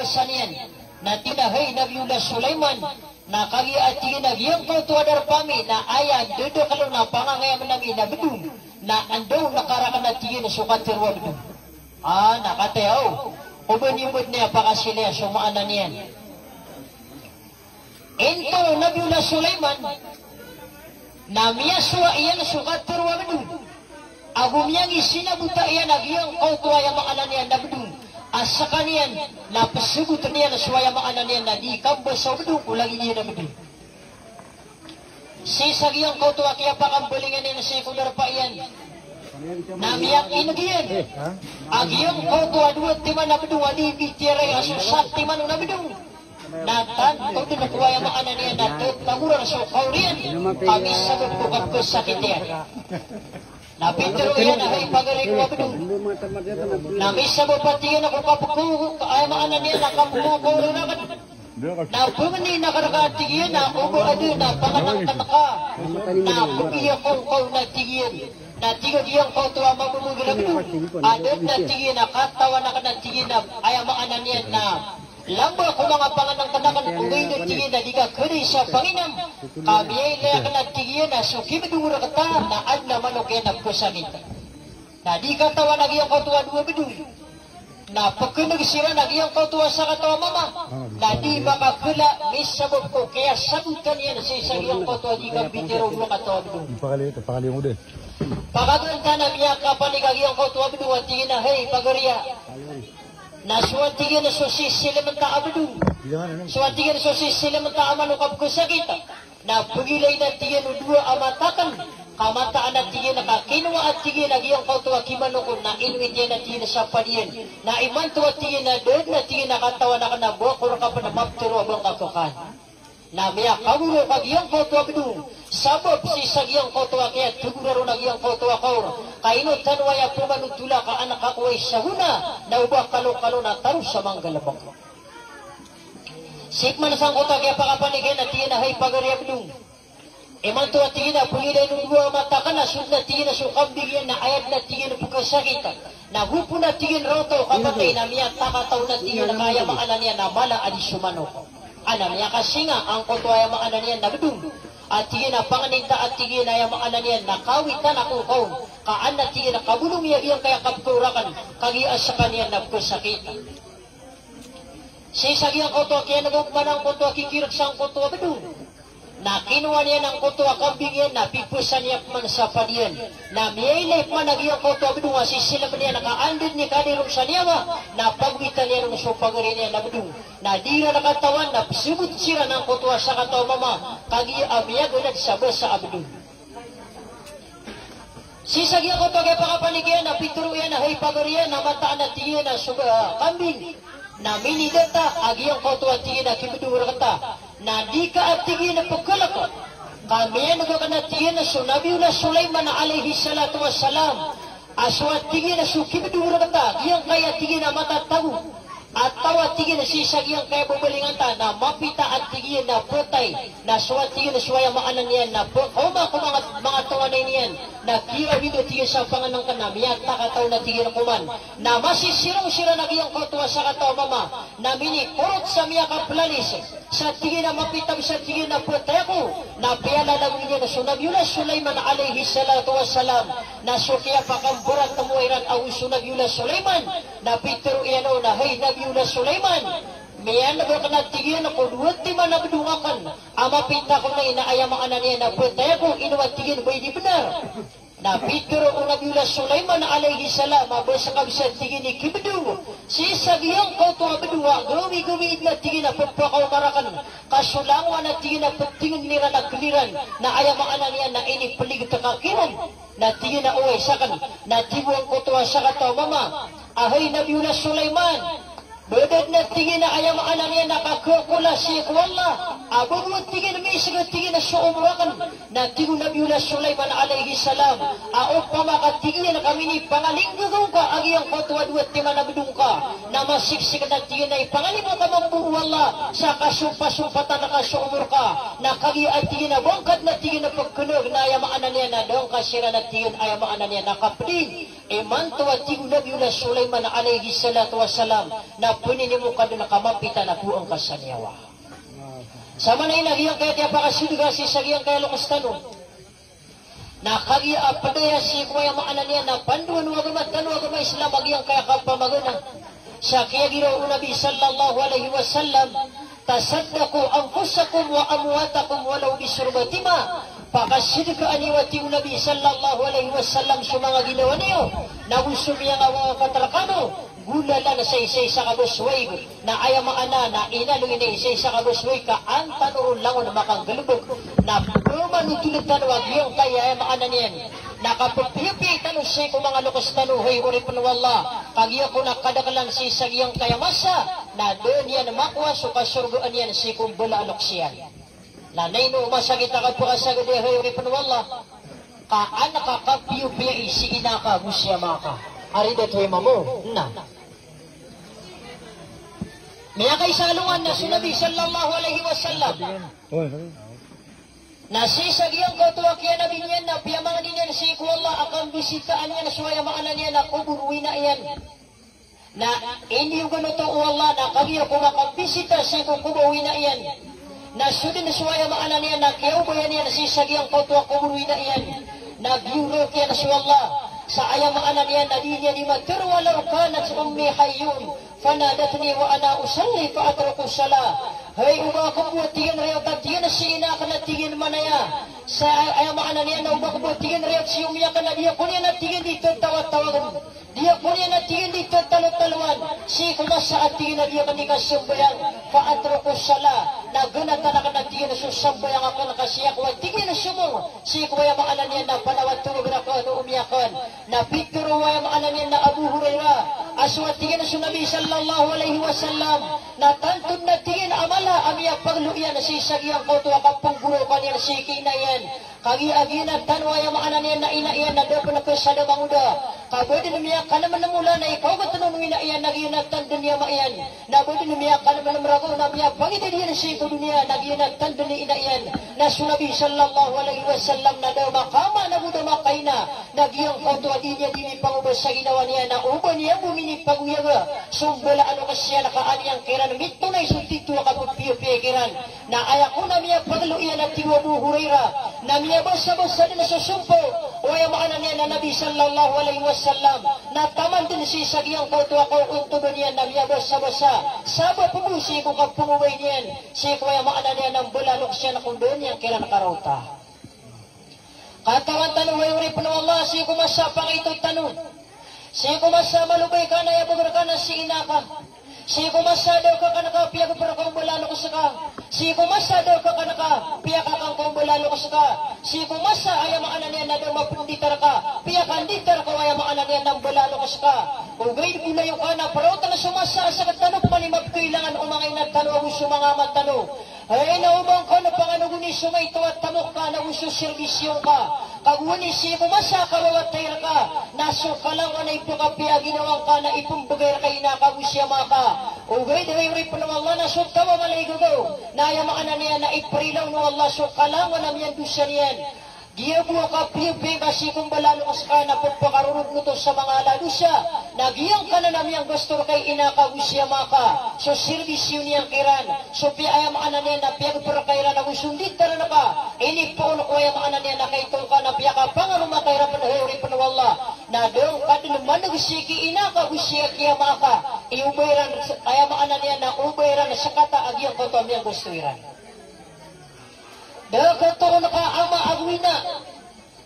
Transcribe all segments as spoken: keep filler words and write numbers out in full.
sa niyan. Na tig iyan a hay Nabiyullah Sulaiman, na kagiya a tig iyan a giyangkoto a darpa ami na aya ndedekelo na pangangayamn ami na bedong, na anda on ka raken a tig iyan so katero a bedong. Ah, na kataya o, o ba niyo bed niyan pakasilaya so maana niyan. Intoon o Nabiyullah Sulaiman na miyasowa iyan so katero a bedong. Ago miyangisinabota iyan a giyangkoto a aya maana niyan na bedong a sekaniyan na pesaboten iyan so aya maana niyan na di kambasa o bedong ko lagid iyan a bedong. Sii sa giyangkoto a kiyapakambalingan iyan sii ko darpa iyan na miyakineg iyan a giyangkoto a dowa timan a bedong a di bitiyarai a so satiman on a bedong. Na tanto den ko aya maana niyan na tetagoran so kaori iyan ka misabap ko kapekesakit iyan. Na pitero iyan a hay pagari ko a bedong. Na misabap a tig iyan ko kapeko, aya maana niyan na kapeko ko raken. Na pemeni na kareka a tig iyan a o ba aden a pangenengken ka. Na pegiya ko ngka on a tig iyan. Na tig a giyangkoto a mabebegel a bedong. Aden a tig iyan a katawan aken a tig iyan a aya maana niyan na lamba ko manga pangenengken aken, ogaid a tig iyan a di ka kena sa panginam. Ka miyailay aken a tig iyan a so kibedong reketa na aden a manok iyan a pekesakit. Na di katawan a giyangkoto a dowa bedong. Na pekeneg siran a giyangkoto a sakataw a mama. Na di makakela, misabap ko kiyasabotan iyan sii sa giyangkoto a di kambitero o dowa kataw a bedong. Pakali, pakali mo den. Pakagantan a miyakapanik a giyangkoto a bedong a tig iyan a hay pagari a. Na so a tig iyan so sisilementa a bedong. So a tig iyan so sisilementa a manok a pekesakit. Na pegilay na tig iyan o dowa a mata aken. Ka mataan a tig iyan ka kinowa a tig iyan a giyangkoto a kimanok on na inowit iyan a tig iyan sa padiyan. Na imanto a tig iyan a da den a tig iyan a katawan aken a ba ko reka pen a mapetero a ba ngka kekaan. Na miyakagoro ka giyangkoto a bedong. Sabap sii sa giyangkoto a kiyatagora ron a giyangkoto a kaor. Ka ino tano aya pemanotola ka an ka koway sa gona. Na o ba kalokalo na taro sa manggalebek. Sii pman sangkoto a kiyapakapanik iyan a tig iyan a hay pagari a bedong. Imanto a tig iyan a pegilay o dowa a mata aken a so den a tig iyan a so kambing iyan na aya den a tig iyan a pekesakit. Na gopon a tig iyan raota o kapatay na miyatakataw na tig iyan ka aya maana niyan na mala a di so manok. Ana miyakasinga angkoto aya maana niyan na bedong. A tig iyan a pangeninta a tig iyan aya maana niyan na kawitan ako ngka on. Ka an a tig iyan a kabolong iyan giyangkaya kapekao raken. Kagiya a sekaniyan na pekesakit. Sii sa giyangkoto a kiyaneg o pman angkoto a kikirek sangkoto a bedong. Na kinowa niyan angkoto a kambing iyan na pipesan iyan pman sa padiyan. Na miyailay pman a giyangkoto a bedong a sisilemen iyan ka anda den i kadiron sa niyawa. Na pagowitan iyan on so pagari niyan a bedong. Na di iran katawan na pesebot siran angkoto a sakataw a mama. Kagiya a miyaganad sa basa a bedong. Sii sa giyangkoto a kiyapakapanik iyan na pitero iyan a hay pagari iyan a mataan a tig iyan a so, ah, kambing. Na minidata a giyangkoto a tig iyan a kibedong reketa. Na di ka a tig iyan a pekelek. Ka miyaneg aken a tig iyan a so Nabiyullah Sulaiman alayhis salatu wassalam. A so a tig iyan a so kibedong reketa. Giyangkaya tig iyan a matatago. Atawa tig iyan sii sa giyangkaya babalingan ta na mapita a tig iyan na petay, na so a tig iyan so aya maana niyan na pekaoma ko manga, manga tonganay niyan, na kiyawido tig iyan sa pangenengken na miyatakataw na tig iyan koman. Na masisirong siran a giyangkoto a sakataw a mama, na minikorot sa miyakapelalis. Sa tig iyan a mapita bo sa tig iyan a petay ako, na piyalalagoy niyan so Nabiyullah Sulaiman alayhis salatu wassalam, na so kiyapakamberat a mowa iran ago so Nabiyullah Sulaiman, na pitero iyan on a hay Nabiyullah Sulaiman, miyaneg aken a tig iyan ko dowa timan a bedong aken, a mapita ko na aya maana niyan na petay ako, ino a tig iyan ba i di benar. Na pitero o Nabiyullah Sulaiman alayhis salam a ba seka bo sa tig iyan i kibedong sii sa giyangkoto a bedong a gawii-gawii den a tig iyan a pepakaoma raken. Ka so langowan a tig iyan a petingen iran a keliran, na aya maana niyan na inipeliget ka kiran. Na tig iyan a oway saken, na tig o angkoto a sakataw a mama a hay Nabiyullah Sulaiman, ba da den a tig iyan a aya maana niyan na kakekola sii ko Allah a ba bo a tig iyan miseg a tig iyan a so omor aken. Na tig o Nabiyullah Sulaiman alayhis salam a opama ka tig iyan ka minipangalinggagaw ngka a giyangkoto a dowa timan a bedong ka, na masiksik na tig iyan a ipangalimo ka mambo o Allah sa kasompasompatan ka so omor ka, na kagiya a tig iyan a ba ngka den a tig iyan a pekeneg na aya maana niyan na da ngka siran a tig iyan aya maana niyan na kapeding. Imanto a tig o Nabiyullah Sulaiman alayhis salatu wassalam na pnini mo ka dn ka mapita na bo angka sa niyawa. Sa maana i na giyangkaya tiya pakasidka sii sa giyangkaya loks tano. Na kagiya a pd aya sii ko aya maana niyan na pandoan o agama tano a agama Islam a giyangkaya kapamagana. Sa kiyagiraw o Nabi sallallahu alayhi wasallam, "Tasaddaqu anfusakum wa amwatakum walaw bishurbatin ma." Pakasidkaan iyo, a tig o Nabi sallallahu alayhi wasallam, so manga ginawa niyo, na go so miyangawawafat rkano, golalan sa isaisa ka bo so waig. Na aya maana na inaloy na isaisa ka bo so waig ka an tano ron langon makanggalbk. Na pmanotol tano a giyangkaya aya maana niyan na kapphiyapiyai tano sii ko manga loks tano, hay oripn o Allah. Kagiya ko na kadaklan sii sa giyangkaya masa na da niyan makowa so kasorgaan iyan sii ko mbala a loks iyan. Na ino masakit a kapakasagad iyan, hay oripn o Allah, ka an ka kapiyapiyai si ina ka go si ama ka. Ari dato i mama on. Na miyakaisa a alongan na so Nabi sallallahu alayhi wasallam na sii sa giyangkoto a kiyanabi niyan na piyamangni niyan sii ko Allah a kambisitaan iyan so aya maana niyan na kobor o ina iyan. Na iniyogan oto o Allah na kagiya ko makambisita sii ko kobor o ina iyan, na so dn so aya maana niyan na kiyaobayan iyan sii sa giyangkoto a kobor o ina iyan, na biyorok iyan so Allah. Sa aya maana niyan na di niyan di matharo, "Walaw kanat ummi hayyan fanadatni wa ana usalli fa atruku salah." Hay, o ba akn bo, a tig iyan, riyoto, a tig iyan, si ina akn, a tig iyan, manaya. Sa aya maana niyan na o ba akn bo, a tig iyan, riyoto si omi akn, a di ako niyan, a tig iyan, di tatawatawagn. Di ako niyan, a tig iyan, di tatalotalowan sii ko masa, a tig iyan, a di akn di kasambayang. Fa atruku salah, na ganatan akn, a tig iyan, so sambayang akn ka sii ako, a tig iyan, somong sii ko aya maana niyan na panawatawag rakn o omi akn. Na pitharo o aya maana niyan na Abu Hurairah a so, a tig iyan, so Nabi sallallahu alayhi wasallam na tanto dn, a tig iyan, a mala a miyapaglo iyan sii sa giyangkoto a kapnggoraokan iyan sii ki ina iyan. Kagiya a giyanan tano, aya maana niyan na ina iyan, na da pn pzadn a mangoda. Ka ba dn miyakanmnm olan a ikaogat on o ina iyan na giyanan tano dn i ama iyan. Na ba dn miyakanmnm ragon a miyapangidad iyan sii ko doniya na giyanan tano dn i ina iyan. Na so Nabi sallallahu alayhi wasallam na da makaama na go da makaina na giyangkoto a di niyan di mipangoba sa ginawa niyan na oba niyan bo minipagoyaga so mbala a loks iyan ka an iyan kiran mitonay so tito a kapphiyapiyai kiran. Na aya kon a miyapaglo iyan, a tig o Abu Hurairah, na miyabasabasa dn so sompo o, aya maana niyan na, Nabi sallallahu alayhi wasallam, na taman dn sii sa giyangkoto a kaontod iyan na miyabasabasa. Sabap bo sii ko kapngobay niyan sii ko, aya maana niyan na, mbala a loks iyan ko da niyan kiran karaota. Katawan tano, hay oripn o Allah, sii ko masa a pangaito tano. Sii ko masa a malobay ka na aya bgr ka na si ina ka. Sii ko masa a da ka kna ka piyagpr ka o mbala a loks ka. Sii ko masa a da ka kna ka piyakakan ka o mbala a loks ka. Sii ko masa a, aya maana niyan na, da mapnditar ka, piyakanditar ka o, aya maana niyan na, mbala a loks ka. Ogaid bolayoka na praotn so masa a sktano pman i mapkailangan o manga ina tano ago so manga ama tano. Hay, na o ba ngka on panganogoni so maito a tamok ka na go so serbisyo ngka, ka gowani sii ko masa a kabawatay rka na so kalangowan a ipkapiya a ginawa ngka na ipmbgay rka i ina ka go si ama ka. Ogaid, hay oripn o Allah, na so taw a mala i gagaw na, aya maana niyan na, iprilaw o Allah so kalangowan a miyandosa niyan. Giya bo a kapiyapiyai ka sii ko mbala a loks ka na pphakarorodn oto sa manga ala a dosa. Na giyangkanan a miyanggasto rka i ina ka go si ama ka, so serbisyo niyan kiran, so piya, aya maana niyan na, piyagpr ka iran ago so nditar rka, inipoon ko, aya maana niyan na, kaito ka na piyakapangaroma ka iran pn, hay oripn o Allah. Na da ngka dn man'g sii ki ina ka go sii ki ama ka i oba iran, aya maana niyan na, oba iran skata a giyangkoto a miyanggasto iran. Da khatoon ka ama ago ina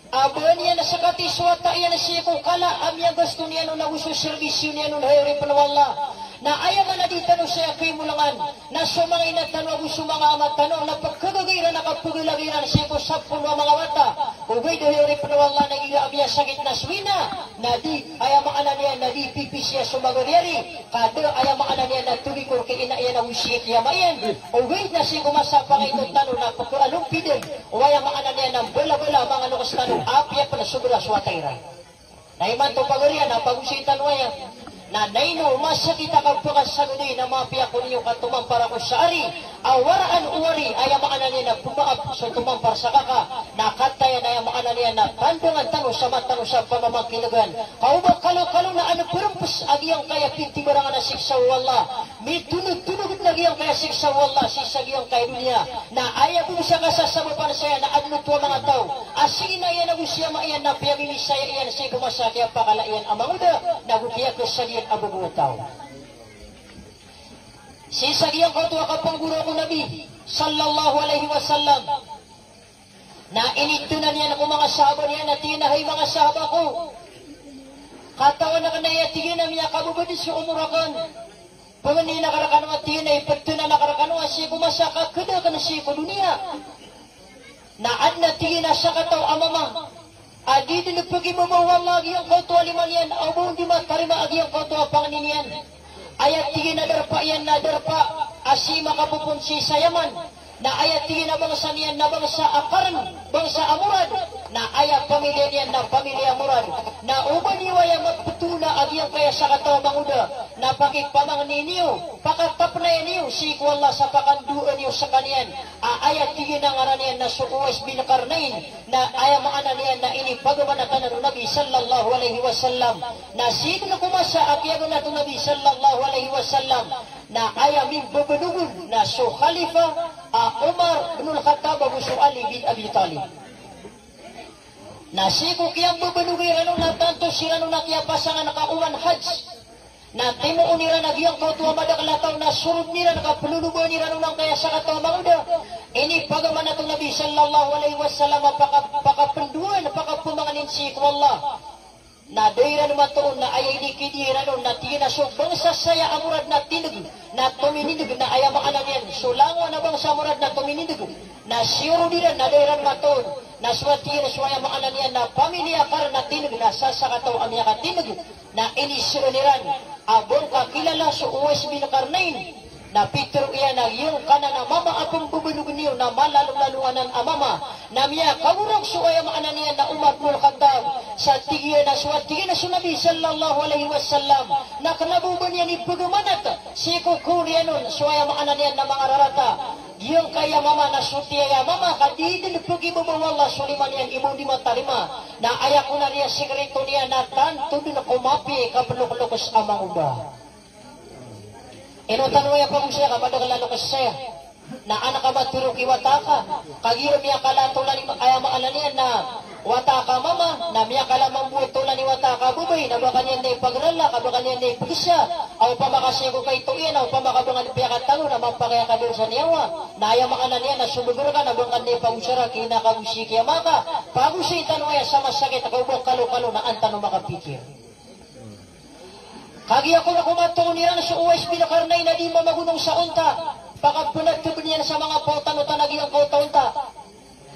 a ba niyan skati so wata iyan sii ko kala a miyanggasto niyan on ago so serbisyo niyan on, hay oripn o Allah. Na aya maana di tano saya kimolangan na so manga ina tano ago so manga ama tano na pkhagaga iran a kapglag iran sii ko sapolo a manga wata. Ogaid, hay oripn o Allah, na igira a miyasakit na so ina na di, aya maana niyan na, di pipisiya so magariyari. Ka da, aya maana niyan na, tobikor ki ina iyan ago sii ki ama iyan. Ogaid na sii ko masa a pangaito tano na pkhaalompidn o, aya maana niyan na, mbalabala a manga loks tano, apiya pn sobra so wata iran. Na imanto pagariya na pagosay tano aya Na naino masakit a kapakasanodi na mapiya ko niyo ka tomampar ako sa ari a waraan o ari, aya maana niyan na pemaap so tomampar sa kaka, na kataya na aya maana niyan na tandangan tano sa mata tano sa pamamakinegan. Ka o ba kalokalo na ano perempes a giyangkaya pintibarangan a siksa o Allah. Mitonogtonog na giyangkaya siksa o Allah sii sa giyangkaya doniya. Na aya bo sa kasasabapan saya na adn oto a manga taw a sii na iyan ago si ama iyan na piyamimisaya iyan sii ko masa a kiyapakala iyan a mangoda, na go kiyakasad iyan a bago a taw. Sii sa giyangkoto a kapanggoro ko Nabi sallallahu alaihi wasallam, na initonan iyan ko manga sahaba niyan na tig iyan a, hay manga sahaba ko, katawan akn a aya tig iyan a miyakababad so omor akn. Pangnin akn rkano a tig iyan a iptonan akn rkano a sii ko masa a kakada akn sii ko doniya. Na adn a tig iyan a sakataw a mama a di dn pkibaba o Allah a giyangkoto a lima niyan, a o ba on di matarima a giyangkoto a pangni niyan. Aya tig iyan a darpa iyan na darpa a sii makapopoon sii sa Yaman. Na aya tig iyan a bangsa niyan na bangsa a Qarn, bangsa a Murad. Na aya pamiliya niyan na pamiliya Murad. Na o ba niyo aya maptoona a giyangkaya sakataw a mangoda, na pakipamangni niyo, pakatapnaya niyo sii ko Allah sa pakandoa niyo skaniyan a aya tig iyan a ngaran iyan na so Uwais bin Qarnain. Na aya maana niyan na inipagamanatan o Nabi sallallahu alaihi wasallam. Na sii dn ko masa a kiyaganat o Nabi sallallahu alaihi wasallam, na aya mimbabanog on na so Khalifa a Umar bin Al-Khattab ago so Ali bin Abi Talib. Na sii ko kiyambabanog iran on na tanto siran on a kiyapasangan ka oman Hajj. Na timoon iran a giyangkoto a madakl a taw na sorod iran ka ploloba iran on angkaya sakataw a mangoda. Inipagamanat o Nabi sallallahu alaihi wasallam a paka-, pakapndoan, pakapmangnin sii ko Allah. Na da iran matoon na aya inikidiya iran on na tig iyan a so bangsa saya a Murad na tindg, na tominindg, na aya maana niyan so langon a bangsa a Murad na tominindg. Na siyorod iran na da iran matoon. Na so a tig iyan a so aya maana niyan na pamiliya Qarn na tindg, na sa sakataw a miyakatindg. Na inisoon iran a ba ngka kilala so Uwais bin Qarnain? Na pitharo iyan a giyangkanan a mama a pmbabanog niyo na malalolalo anan a mama. Na miyakaorang so aya maana niyan na Umar bin Al-Khattab. Sa tig iyan a so a tig iyan a so Nabi sallallahu alaihi wasallam na kna bo ba niyan ipagamanat sii ko koriyan on so aya maana niyan na manga rarata. Giyangkaya mama na soti aya mama ka di dn pkibaba o Allah so lima niyan i ba on di matarima. Na aya kon a riya sikreto niyan na tanto dn ko mapiya i kaploklokes a mangoda. Ino tano aya pagosaya ka madakl a lokes saya. Na an ka matharo ki wata ka, kagiya miyakala a tolan i, aya maana niyan na wata ka mama, na miyakala mambo a tolan i wata ka babay, na ba ka niyan na ipagrala, ka ba ka niyan na ipagsa, a opama ka sii ko kaito iyan, a opama ka ba ngka piyakatago na mapakay a kadalsan iyan. Na aya maana niyan na so bgr ka na ba ngka niyan na ipagosara ki ina ka ago si ki ama ka, pagosay tano aya sa masakit ka o ba kalokalo na an tano makapikir. Kagiya kon a komatoon iran so Uwais bin Qarnain a di mamagonong sa onta, pakapnatb iyan sa manga paotan-otan a giyangkoto a onta.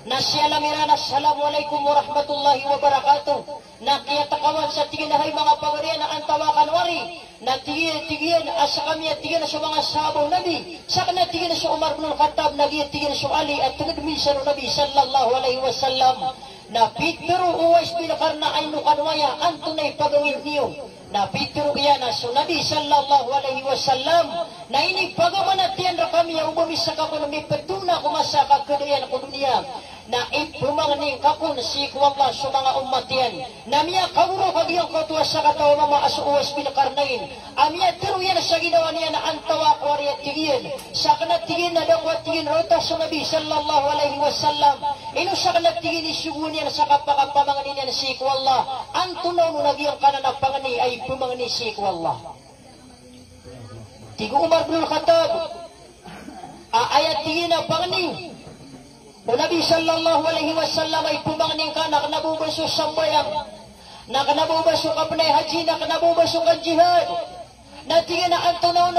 Na siyalam iran a, "Assalamu alaikum warahmatullahi wabarakatuh." Na kiyatakawan sa tig iyan a, "Hay manga pagari, na antaa kano ari?" Na tig iyan, tig iyan a, "Skami," a tig iyan, "so manga sahaba o Nabi, sakn," a tig iyan, "so Umar bin Al-Khattab, na giya," tig iyan, "so Ali a tngd minsan o Nabi sallallahu alaihi wasallam." Na pitharo o Uwais bin Qarnain, "Ino kano aya, antonaa i pagangid niyo?" Na pitharo iyan a so Nabi sallallahu alaihi wasallam na inipagamanat iyan rkami a o ba misa ka kon miptoona ko masa a kakada iyan ko doniya, na ipmangni ngka kon sii ko Allah so manga omat iyan. Na miyakaorok a giyangkoto a sakataw a mama a so Uwais bin Qarnain a miyatharo iyan sa ginawa niyan a antaa ko ari, a tig iyan. Sakn, a tig iyan, na da ko, a tig iyan, rota so Nabi sallallahu alaihi wasallam. Ino sakn, a tig iyan, i sogoan iyan sa kapakapamangni niyan sii ko Allah? Antonaa on a giyangkanan a pangni a ipmangni sii ko Allah? Tig o Umar bin Al-Khattab a, aya tig iyan a pangni o Nabi sallallahu alaihi wasallam a ipmangni ngka na kna bo ba so sambayang, na kna bo ba so kapnay hajji, na kna bo ba so kajihad. Na tig iyan a antonaa on?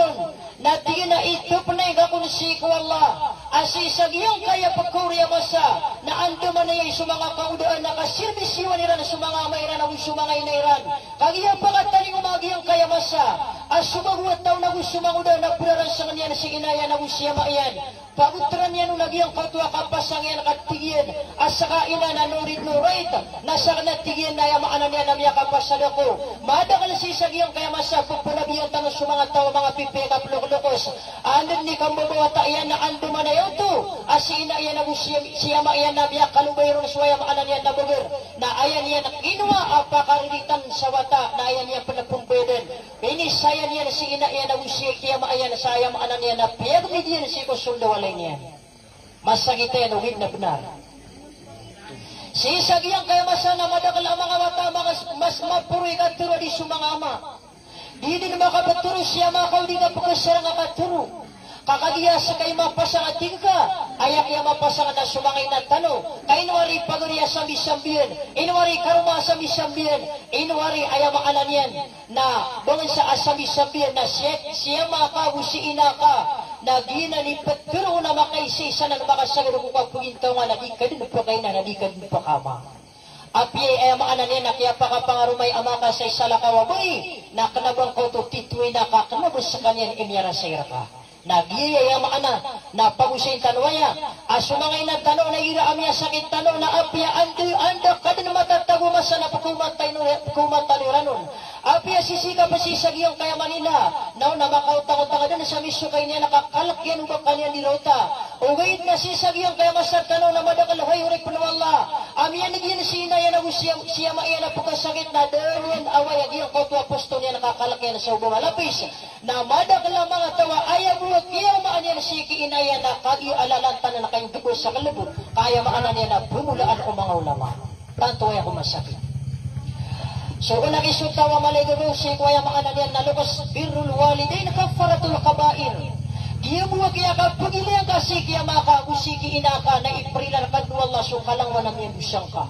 Na tig iyan a itpnay ngka kon sii ko Allah a sii sa giyangkaya pkaori a masa na andamanaya i so manga kangodaan na kasirbisiwan iran so manga ama iran ago so manga ina iran. Kagiya pakatalingoma a giyangkaya masa A so bago a taw na go so mangoda na braransang iyan si ina iyan ago si ama iyan. Pabotran iyan on a giyangkoto a kapasang iyan ka tig iyan a ska ina na norid norait, na sakn a tig iyan na aya maana niyan na miyakapasad ako. Madakl sii sa giyangkaya masa a pphanabiyan tano so manga taw a manga pipiya ka ploklokos. Anda dn i kambabawata iyan na andamanaya oto a si ina iyan ago si, si ama iyan na miyakalobay ron so aya maana niyan na bagr. Na aya niyan kinowa a pakariritan sa wata na aya niyan pn pmbayadan. Inisaya niyan si ina iyan ago si ama iyan sa aya maana niyan na piyagmid iyan sii ko sold a walay niyan. Masakit iyan, ogaid na bnar. Sii sa giyangkaya masa na madakl a manga wata a mas, mas maporo i katharo a di so manga ama. Di dn makaptharo si ama ka o di ka pkhasarang a katharo. Ka kagiya ska i mapasang a tig ka, aya kiya mapasang na so manga ina tano. Ka ino ari pagari a sambisambian, ino ari karoma a sambisambian, ino ari aya maana niyan na bangsa a sambisambian na si, si ama ka ago si ina ka, na giyanan i ptharo on a makaisaisa na makasagad ko kapagintaw nga na di ka dn pkaina na di ka dn pkaama. Apiya aya maana niyan na kiyapakapangaroma i ama ka sa isa lakaw a bai, na kna ba ngka oto titho i ina ka, kna ba skaniyan i miyarasay rka. Na giya aya maana na pagosayin tano aya a so manga ina tano na igira a miyasakit tano na apiya anda, anda ka dn matatago a masa na pkhaoma tano, pkhaoma tano iran on. Apiya sii sa kapsii sa giyangkaya Manila na on na makaotang-otang dn sa miso ka ina iyan a kakalk iyan o ba ka niyan di rawta. Ogaid na sii sa giyangkaya masa tano na madakl, hay oripn o Allah, a miyaneg iyan si ina iyan ago si, si ama iyan a pkhasakit na da niyan away a giyangkoto a posto niyan a kakalk iyan sa o ba malapis. Na madakl a manga taw a aya bo a kiyaoma niyan sii ki ina iyan na kagiya a lalantanan ka ingd bo sa kalbo, ka aya maana niyan na pmolaan o manga ulama. Tanto aya ko masakit. So, ona ki so taw a mala i gagaw sii ko aya maana niyan na loks, birrul walidain kaffaratul kabair. Giya bo a kiyakapagilay angka sii ki ama ka ago sii ki ina ka na iprila rka dn o Allah so kalangowan a miyandosa ngka.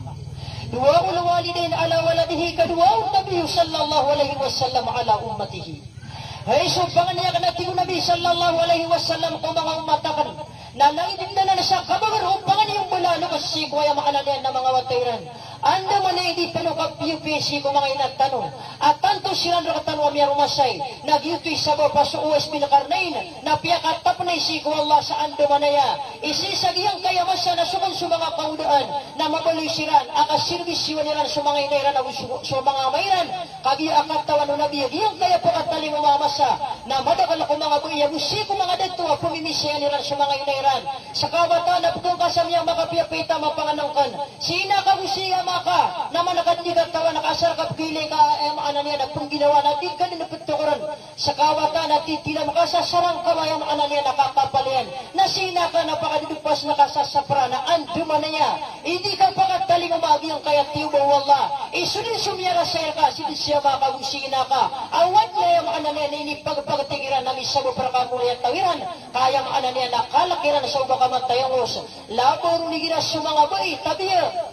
Du'aul walidain ala waladihi ka du'aun Nabi sallallahu alaihi wasallam ala ummatihi. Hay so pangni akn, a tig o Nabi sallallahu alaihi wasallam, ko manga ummat akn, na langitin anan sa kabagr o pangni o mbala a loks sii ko aya maana niyan na manga wata iran. Andamanaya i di tano kapiyapiya sii ko manga ina tano a tanto siran rktano a miyaromasay, na giyoto i sabap a so Uwais bin Qarnain na piyakatapnay sii ko Allah sa andamanaya i sii sa giyangkaya masa na so kon so manga pangodaan na mabaloy siran a kaserbisyuan iran so manga ina iran ago so, so manga ama iran. Kagiya a katawan o Nabi a giyangkaya pakatalingoma a masa na madakl ko manga bai ago sii ko manga dato a pmimisayan iran so manga ina iran. Ska a wata na pd ka sa miyamakapiyapiya i tama pangnngkn si ina ka ago si ama ka, na man ka dn di katawan ka asar ka pkhailay ka, aya maana niyan na pngginawa na di ka dn ptokron. Ska a wata na titilam ka sa sarang ka, aya maana niyan na kakapal iyan. Na si ina ka na pakadodopasn ka sa sapra na andamanaya i di ka pakatalingoma a giyangkaya tiyoba o Allah i so dn so miyarasay rka, si dn si ama ka ago si ina ka. Awan na aya maana niyan na inipagpagtig iran na misabap rka ko mori a taw iran, ka aya maana niyan na kalk iran sa o ba ka matayangos. Labaw ron igira so manga bai, tabiya.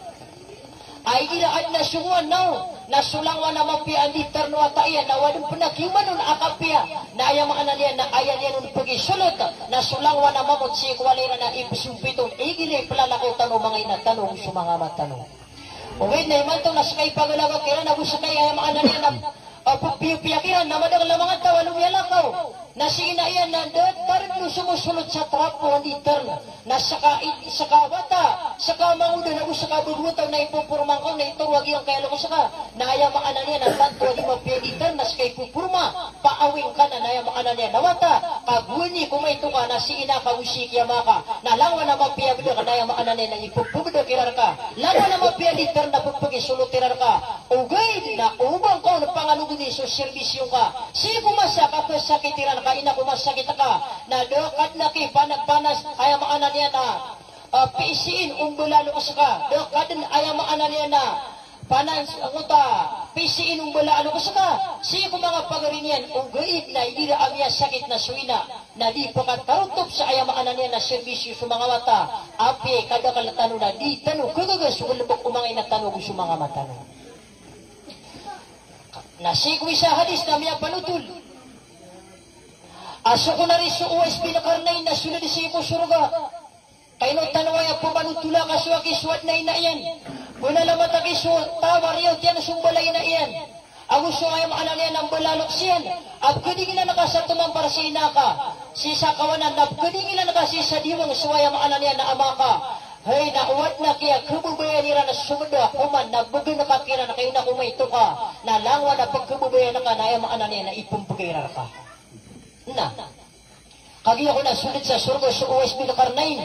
Ay igira adn a songowan na o, na so langowan a mapiya a nditar o wata iyan na o adn pn a kiyoman on a kapiya, na aya maana niyan na aya niyan on pgisolot, na so langowan a mamot sii ko walay iran na ipsompit on, igira i plalakaw tano o manga ina tano ago so manga ama tano. Ogaid na imanto na ska i pagalagak iran ago ska i aya maana niyan na, a, ppiyapiya kiran na madakl a manga taw a lomiyalakaw. Na si ina iyan na datar dn o somosolot sa trapo a nditar. Na ska i, ska a wata, ska a mangoda na go ska a bago a taw na ipoporma ngka on na itoro a giyangkaya loks ka. Na aya maana niyan na tanto a di mapiya i nditar na ska i poporma. Paawing ka na, na aya maana niyan na wata. Ka gowani ko maito ka na si ina ka go sii ki ama ka. Na langowan a mapiya a bdak na aya maana niyan na ipphabdak iran rka. Langowan a mapiya a nditar na pphagisolot iran rka. Ogaid na o ba ngka on panganogoni so serbisyo ngka sii ko masa a kapasakit iran ka, ina, ko masakit ka, na da ka dn a kipanagpanas, aya maana niyan na, a, pisiin o mbala a loks ka. Da ka dn, aya maana niyan na, panas, angkoto a, pisiin o mbala a loks ka sii ko manga pagari niyan. Ogaid na igira a miyasakit na so ina na di pakatarotop sa, aya maana niyan na, serbisyo so manga wata, apiya i kadakl tano na di tano khagaga so galbk o manga ina tano ago so manga ama tano. Na sii ko isa a hadis na miyapanotol a so kon ari so Uwais bin Qarnain na sold sii ko sorga. Ka ino tano aya pphanotola ka so aki so adn a ina iyan. Pnalamat aki so taw a riyaot iyan so mbala a ina iyan. ago so aya maana niyan na mbala a loks iyan a pkadingilan ka sa tomampar si ina ka, sii sa kawanan, na pkadingilan ka sii sa diwang so aya maana niyan na ama ka. Hay, na o adn a kiya khababayaan iran a somda koman na bgan ka kiran ka ina ko maito ka, na langowan a pkhababayaan ka na aya maana niyan na ipmbgay iran rka. Na kagiya kon a sold sa sorga so Uwais bin Qarnain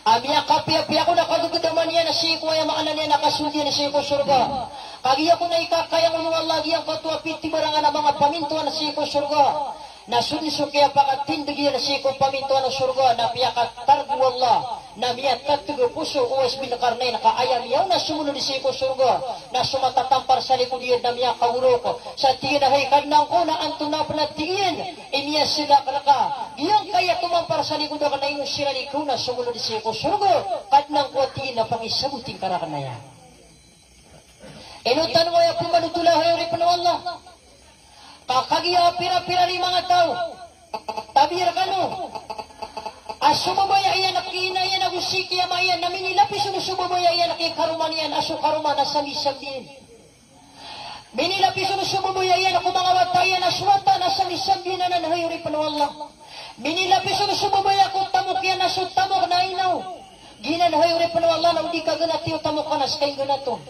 a miyakapiyapiya kon a kagagdaman iyan sii ko aya maana niyan na kasold iyan sii ko sorga. Kagiya kon a ikakayang on o Allah giyangkoto a pitibarangan a manga pamintoan sii ko sorga. Na sold so kiyapakatindg iyan sii ko pamintoan o sorga na piyakatarg o Allah. Na miyatatg ko so Uwais bin Qarnain ka aya miyaona somolod sii ko sorga na so matatampar sa likod iyan na miyakaorok sa tig iyan a hay Kadnan ko, na antonaa pn a tig iyan i miyaselak rka giyangkaya tomampar sa likod akn na ino siran i kaona somolod sii ko sorga? Kadnan ko, a tig iyan, na pakisaboti ngka rakn aya. Ino tano aya pmanotola, hay oripn o Allah? Ka kagiya a pirapira i manga taw, tabiya rkano a so babaya iyan a ki ina iyan ago si ki ama iyan na minilapis on so babaya iyan a ki karoma niyan a so karoma na sambisambian. Minilapis on so babaya iyan ko manga wata iyan a so wata na sambisambian anan, hay oripn o Allah. Minilapis on so babaya ko tamok iyan a so tamok na inaw. Giyanan, hay oripn o Allah, na o di ka ganati o tamok ka na ska i ganat on.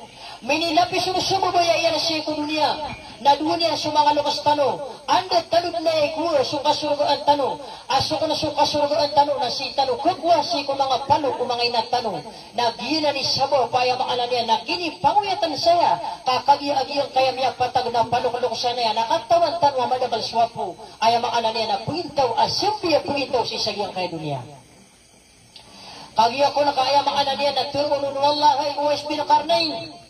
Minilapis on so babaya iyan sii ko doniya na dowa niyan so manga loks tano. Anda tano dn aya ikowa so kasorgaan tano? A so kon so kasorgaan tano na sii tano khakowa sii ko manga palok o manga ina tano. Na giyanan i sabap a aya maana niyan na kinipangoyatan saya ka kagiya a giyangkaya miyapatag na palokloks aya na katawan tano a madakl so apo, aya maana niyan na pngintaw a sambi a pngintaw sii sa giyangkaya doniya. Kagiya kon ka aya maana niyan na tharoon o Allah, hay Uwais bin Qarnain,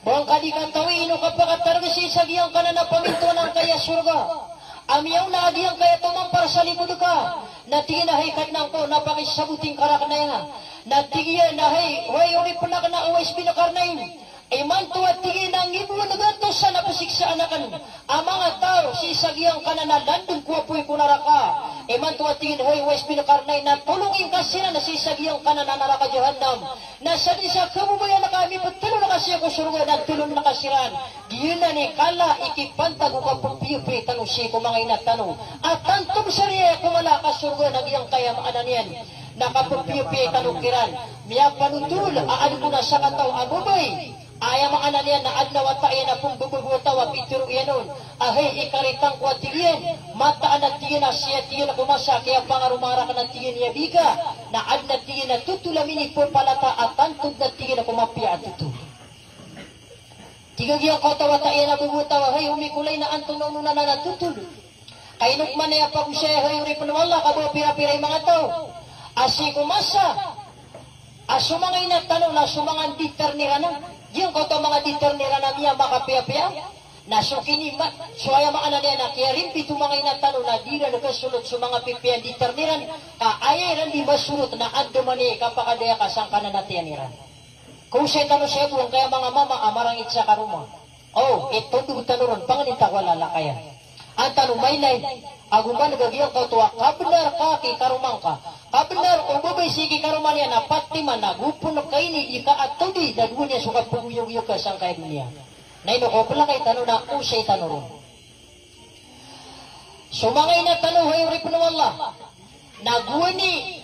ba ngka di katawi ino kapakatarg sii sa giyangkanan a pamintoan angkaya sorga a miyaona a giyangkaya tomampar sa likod ka? Na tig iyan a hay Kadnan ko, na pakisaboti ngka rakn aya. Na tig iyan a hay, hay oripn akn a Uwais bin Qarnain, imanto a tig iyan a ngiboan gatos san a psiksaan akn a manga taw sii sa giyangkanan a landng ko apoy ko naraka. Imanto a tig iyan, hay Uwais bin Qarnain, na tolongi ngka siran sii sa giyangkanan a naraka Jahannam. Na sadn sa kababayaan ka a miptlo ngka sii ko sorga na tolon ngka siran. Giyanan i kala i kipantag o kapphiyapiyai tano sii ko manga ina tano a tanto bs a riya ko mala a kasorga na giyangkaya maana niyan na kapphiyapiyai tano kiran. Miyapanotol a adn kon a sakataw a babay. Aya maana niyan na adn a wata iyan a pmbabagowataw a pitharo iyan on a hay ikaritan ko a tig iyan, mataan a tig iyan a siya tig iyan ko masa a kiyapangaroma rakn a tig iyan i abi ka, na adn a tig iyan a totol a minipapalata a tanto dn a tig iyan ko mapiya a totol. Tig a giyangkoto a wata iyan a babagowataw a hay omi ko lay na antonaa onon anan a totol. Ka ino pman aya pagosaya, hay oripn o Allah, ka ba pirapira i manga taw a sii ko masa a so manga ina tano na so manga nditarn iran a, giyangkoto a manga nditarn iran a miya makapiyapiya, na so kinima, so aya maana niyan na kiyarimbit o manga ina tano na di iran kasolot so manga pipiya nditarn iran, ka aya iran di masolot na andamanaya i kapakadaya ka sangkanan a tiyan iran. Kaosay tano saya bo angkaya manga mama a marangit sa karoma. O, itondog tano ron, pangnin ta ko a lalakayan. An tano mailay ago maneg a giyangkoto a kabnar ka ki karoma ngka. Kabnar o babay sii ki karoma niyan a pati man ago pn ka ini di ka atodi na dowa niyan so kapagoyagoyag ka sangkaya doniya. Na ino ko plakay tano na osay tano ron. So manga ina tano, hay oripn o Allah, na gowani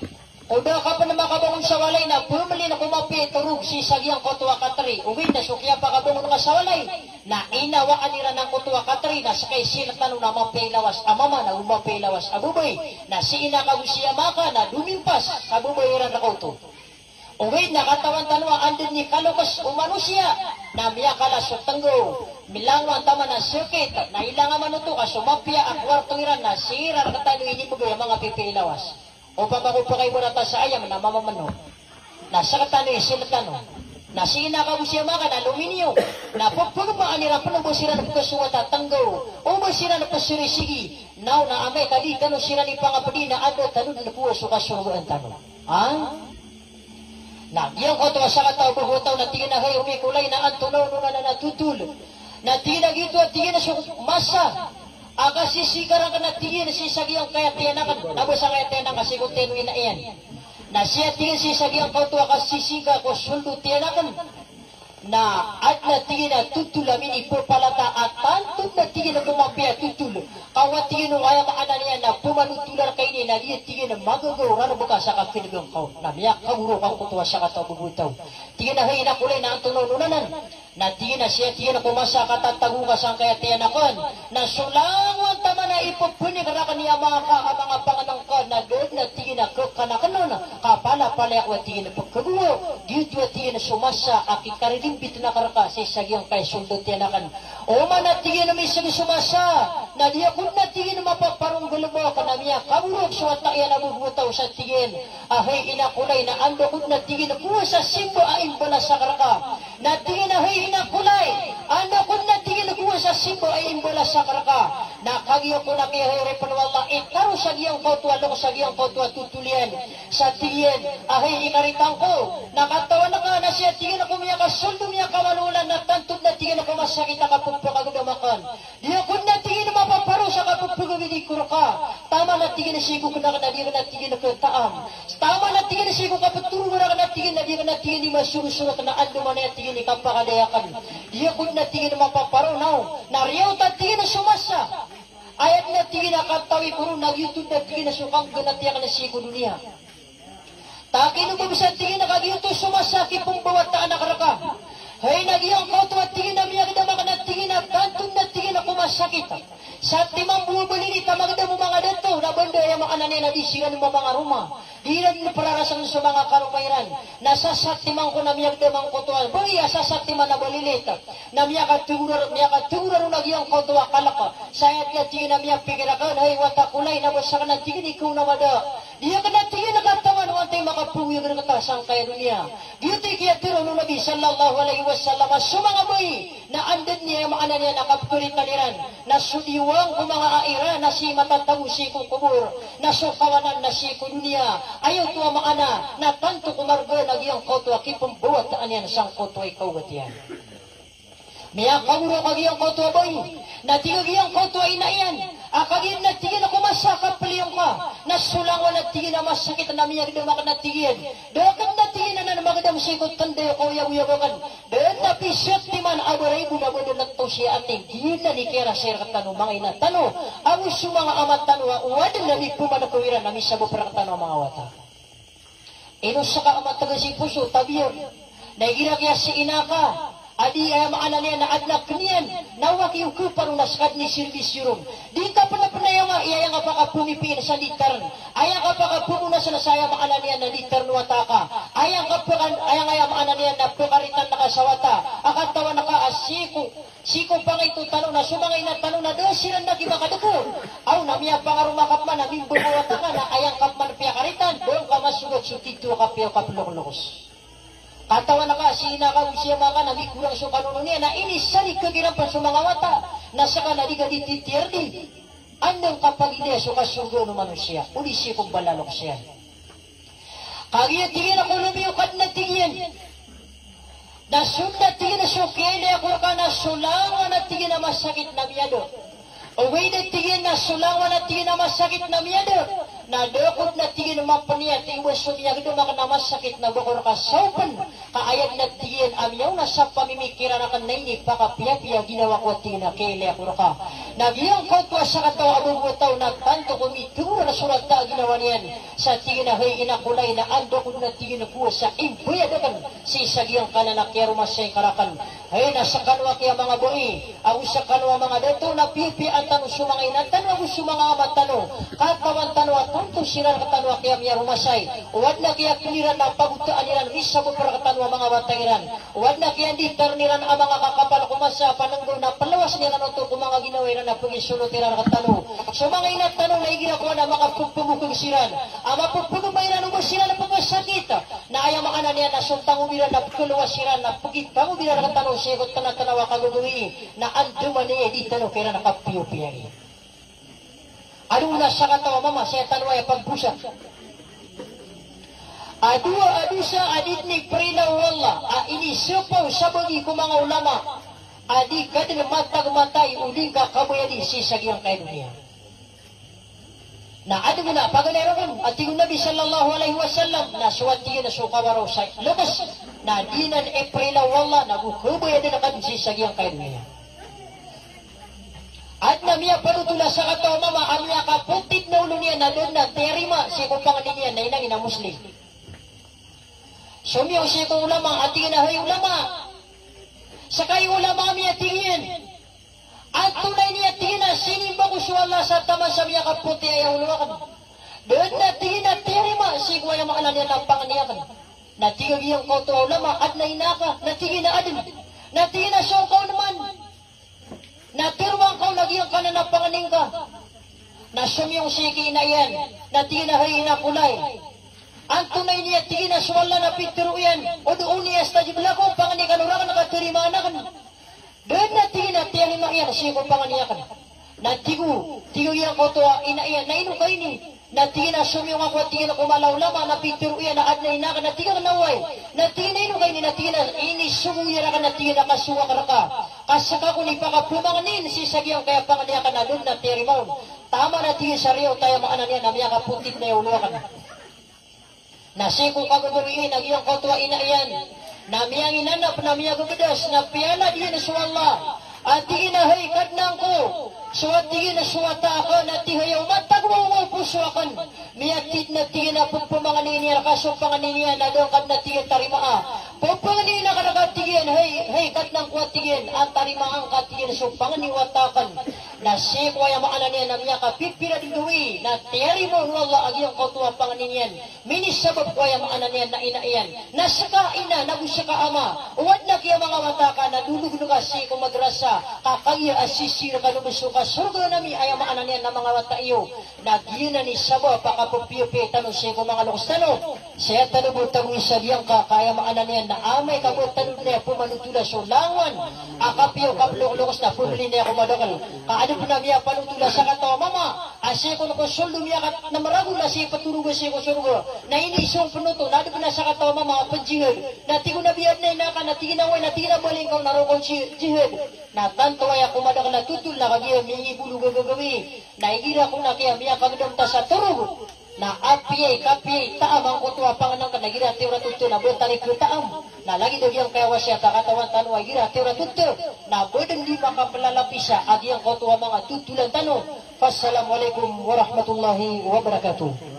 ko da ka pn makabangon sa walay na pmlin ko mapiya i torog sii sa giyangkoto a katri. Ogaid na so kiyapakabangon ka sa walay na inawaan iran angkoto a katri na ska i sii rktano na mapiya i lawas a mama na o mapiya i lawas a babay. Na si ina ka ago si ama ka na domimpas sa babay iran rka oto. Ogaid na katawan tano a anda dn i kaloks o manosiya na miyakala so tnggaw, milangowan taman a sakit, na ilay nga man oto ka so mapiya a kowarto iran na sii ran rktano inibgay a manga pipiya i lawas. Opama ko pakaibarata sa ayam na mamamno. Na sktano i sii rktano. Na si ina ka ago si ama ka na lomi niyo. Na pphagaan iran pn o ba siran pkhasowat a tnggaw, o ba siran psirisigi. Na o na amay ka di tano siran ipangapdi na anda tano dn kowa so kasorgaan tano. Ha? Na giyangkoto a sakataw a babay taw na tig iyan a hay omi ko lay na antonaa onon anan a totol. Na tig iyan a giyoto a tig iyan a so masa a kasisingka rakn a tig iyan sii sa giyangkaya tiyan akn. Na ba sangkaya tiyan akn ka sii ko tiyan o ina iyan. Na siya tig iyan sii sa giyangkoto a kasisingka ko sold o tiyan akn. Na adn a tig iyan a totol a minipepalata a tanto na tig iyan ko mapiya a totol. Ka o a tig iyan o aya maana niyan na pemanotola rka ini na di a tig iyan a magagaw rarb ka sa kakenegan ka on. Na miyakaorok angkoto a sakataw a bebetaw. Tig iyan a hay ina ko lay na antonaa onon anan. Na tig iyan a sii a tig iyan ko masa a katatago ka sangkaya tiyan akn. Na so langowan taman a ipepenik rakn iyan a manga ka a manga pangnngkn na da dn a tig iyan a kekanaken on. Ka palapalaya ko a tig iyan a pekagowa, giyoto a tig iyan so masa a kikaririmbit na karka sii sa giyangkai a soldat iyan akn. Oman a tig iyan a miseg so masa, na di ako dn a tig iyan mapaparonggalebek na miyakaorok so wata iyan a bebetaw sa tig iyan a hay ina ko lay na anda ako dn a tig iyan kowa sa simba a imbalas sa karka. Na tig iyan a hay ina ko lay, anda ako dn a tig iyan kowa sa simba a imbalas sa karka. Na kagiya ko na kiya hay oripen o Allah, itaro sa giyangkoto a loks a giyangkoto a totol iyan. Sa tig iyan a hay ikaritan ko, na katawan ka na sii a tig iyan ko miyakasoldo miyakawalolan na tanto dn a tig iyan ko masakit a kapepakagedam akn. Di ako dn a tig iyan mapaparo sa kapepegagidi ko rka. Taman a tig iyan sii ko kena akn na di akn a tig iyan ketaam. Taman a tig iyan sii ko kapetoroga rakn a tig iyan na di akn a tig iyan di masogosorot na andamanaya a tig iyan i kapakadaya akn. Di ako dn a tig iyan mapaparo na o. Na riyaot a tig iyan so masa. Aya dn a tig iyan a katawi ko ron na giyoto dn a tig iyan so kanggenati akn sii ko doniya. Takino bo bisa tig iyan a kagiyoto so masa a kipembawataan akn rka. Hay na giyangkoto a tig iyan a miyagedam akn a tig iyan a tanto na tig iyan ko masakit. Sa timan bo a balilit a magedam o manga dato na banda aya maana niyan na di siran mambo mangaroma. Di iran perarasen so manga karoma iran. Na sasatiman ko na miyagedam angkoto a bali a sasatiman a balilit. Na miyakategorar, miyakategorar on a giyangkoto a kalek. Sa aya dn a tig iyan a miyapikir akn, hay wata ko lay na ba sakn a tig iyan i kaonamada. Di akn a tig iyan katawan o antai makapagoyag rkata sangkaya doniya. Giyoto i kiyatero o Nabi sallallahu alaihi wasallam a so manga bai na anda dn i aya maana niyan a kapekaritan iran na so diwang ko manga ai iran na sii matatago sii ko kobor, na so kawanan na sii ko doniya. Aya oto a maana na tanto ko marga na giyangkoto a kipembawataan iyan sangkoto a ikaogat iyan. Miyakaorok a giyangkoto a bai, na tig a giyangkoto a ina iyan a kagiya dn a tig iyan ko masa a kapeliyo ngka, na so langowan a tig iyan a masakit na miyagedam akn a tig iyan. Da akn a tig iyan anan magedam sii ko tanda o kaoyagoyag akn. Da dn a pisatiman a ba raibo na ba dn a tao sii a ating. Giyanan i kiyarasay rktano manga ina tano ago so manga ama tano a o adn a mipemanekaw iran a misabap rktano a manga wata. Ino ska a matgas i poso, tabiyag. Na igira kiya si ina ka a di, aya maana niyan na adn a keniyan, na o aki o keparo na ska dn i sirbis iyo ron. Di ka pnapnay ama, aya ngka pakapomipiin sa di tarn. Aya ngka pakapomonas na sa, aya maana niyan na di tarn o wata ka. Aya ngka paka, aya, aya maana niyan na pekaritan ka sa wata a katawan ka a sii ko Sii ko pangito tano na so manga ina tano na da siran na di makadeko. Aw na miyapangaroma ka pman na mimbebawata ka na aya ngka pman piyakaritan, da ngka masogat so tito a kapiya o kaploklokos. Katawan ka si ina ka o si ama ka na mikorang so kanono niyan na inisari ka kiran pn so manga wata. Na ska na di ka di titiyardi. Anda ngka pagilaya so kasorgaan o manosiya. Odi sii ko mbala a loks iyan. Kagiya tig iyan a ko lomiyo ka dn a tig iyan. Na so dn a tig iyan a so kiyailay ako rka na so langowan a tig iyan a masakit na miyada. Ogaid a tig iyan na so langowan a tig iyan a masakit na miyada, na da ako dn a tig iyan mapniyat i ba so miyagedam akn a masakit na ba ko rka saopen. Ka aya dn a tig iyan a miyaona sa pamimikiran akn na inipakapiyapiya a ginawa ko a tig iyan a kiyailay ako rka. Na giyangkoto a sakataw a babataw na tanto ko mitegoran so rata a ginawa niyan. Sa tig iyan a hay ina ko lay na anda ako dn a tig iyan kowa sa imbayad akn sii sa giyangkanan a kiyaromasay ka rakn. Hay na skano a kiya manga bai ago skano a manga dato na piyapiyaan tano so manga ina tano ago so manga ama tano. Katawan tano a tanto siran rktano a kiyamiyaromasay. O adn a kiyakn iran na pagotaan iran, misabap rktano a manga wata iran. O adn a kiyanditarn iran a manga kakapal ko masa a panenggaw na pelawasan iran oto ko manga ginawa iran a pagisolot iran rktano. So manga ina tano na igira kowan a makapepemokeg siran a mapepegema iran o ba siran a pekasakit, na aya maana niyan na so tangob iran na pekelawas iran na pegitangob iran rktano sii ko tnatnaw a kagagawii, na andamanaya i di tano kiran kapiyopiya ri. Ado na sakataw a mama, saya tano aya pagbosa. A dowa a dosa a di dn iprila o Allah a inisepaw sa bagi ko manga ulama a di ka dn matag matay o di ngka kabayadi sii sa giyangkai a doniya. Na adn a paganay roo a tig o Nabi sallallahu alaihi wasallam na so a tig iyan a so kawaraw sa loks. Na di nan iprila o Allah na go kabayadan ka dn sii sa giyangkaya doniya. Adn a miyapanotola sa kataw a mama a miyakapotid na olo niyan na da dn a tiyarima sii ko pangni niyan na inangin a Muslim. Somiyong sii ko ulama a tig iyan a hay ulama. Ska i ulama ami a tig iyan. Antonaa ini a tig iyan a sinimba ko so Allah sa taman sa miyakapoti aya olo akn. Da dn a tig iyan a tiyarima sii ko aya maana niyan na pangni akn. Na tig a giyangkoto a ulama, adn a ina ka? Na tig iyan a adn. Na tig iyan a so ka on man. Na tharoa ngka on a giyangkanan a pangni ngka. Na somiyong sii ki ina iyan. Na tig iyan a hay ina ko lay. Antonaa ini a tig iyan a so Allah na pitharo iyan, ud'uni astajib lakum, pangni kano rakn ka tarimaan akn. Da dn a tig iyan a tiyarima iyan sii ko pangni akn. Na tig o, tig o giyangkoto a ina iyan, na ino ka ini? Na tig iyan a somiyong ako a tig iyan ko mala a ulama na pitharo iyan a adn a ina akn, na tig akn a oway. Na tig iyan a ino ka ini? Na tig iyan a inisogo iyan rakn a tig iyan a kasowa ka rka. Ka ska kon ipakapamangnin sii sa giyangkaya pangni akn a da dn a tiyarima on. Taman a tig iyan sa Riyaw ta aya maana niyan na miyakapotid na aya olo akn. Na sii ko kagagawii na giyangkoto a ina iyan na miyanginanap na miyagagadas na piyalad iyan so Allah. A tig iyan a hay Kadnan ko, so a tig iyan so wata akn a tihayaw matag o poso akn. Miyatid na tig iyan a pphmangni niyan rka so pangni niyan na da ngka dn a tig iyan tarimaa. Pphangni akn rka a tig iyan, hay, hay Kadnan ko a tig iyan, a tarimaa ngka a tig iyan so pangni o wata akn. Na sii ko aya maana niyan na miyakapipira dn gawii na tiyarima on o Allah a giyangkoto a pangni niyan. Minisabap ko aya maana niyan na ina iyan. Na ska ina, na go ska ama, o adn a kiyamangawata ka na dolog ngka sii ko madrasa, ka kagiya a sisii rka lobod so kasorgaan ami, aya maana niyan na mangawata iyo. Na giyanan i sabap a kapphiyapiya tano sii ko manga loks tano. Saya tano bo tagowi sa giyangka, ka aya maana niyan na amay ka bo tano dn aya pmanotola so langowan a kapiya o kaploklokos na pmbli niyan ko madakl. Ka adn pn a miyapanotola sa kataw a mama a sii kon ko soldo miyakat na marago na sii ptoroga sii ko sorga. Na inisong pn oto, na adn pn a sakataw a mama a pnjihad. Na tig o Nabi, adn a ina ka? Na tig iyan a oway. Na tig iyan a bali ngka on a roo ka on si jihad. Na tanto aya ko madakl a totol na kagiya mingibolog a gagawii. Na igira kon a kiya miyakagdam ta sa torog. Na apiya i kapiya i taam angkoto a pangnngkn, na igira tiyorat oto na ba tarik ko taam. Na lagid a giyangkaya wasiyat a katawan tano a igira tiyorat oto na ba dn di makaplalapisa a giyangkoto a manga totolan tano. Fassalamu alaikum warahmatullahi wabarakatuh.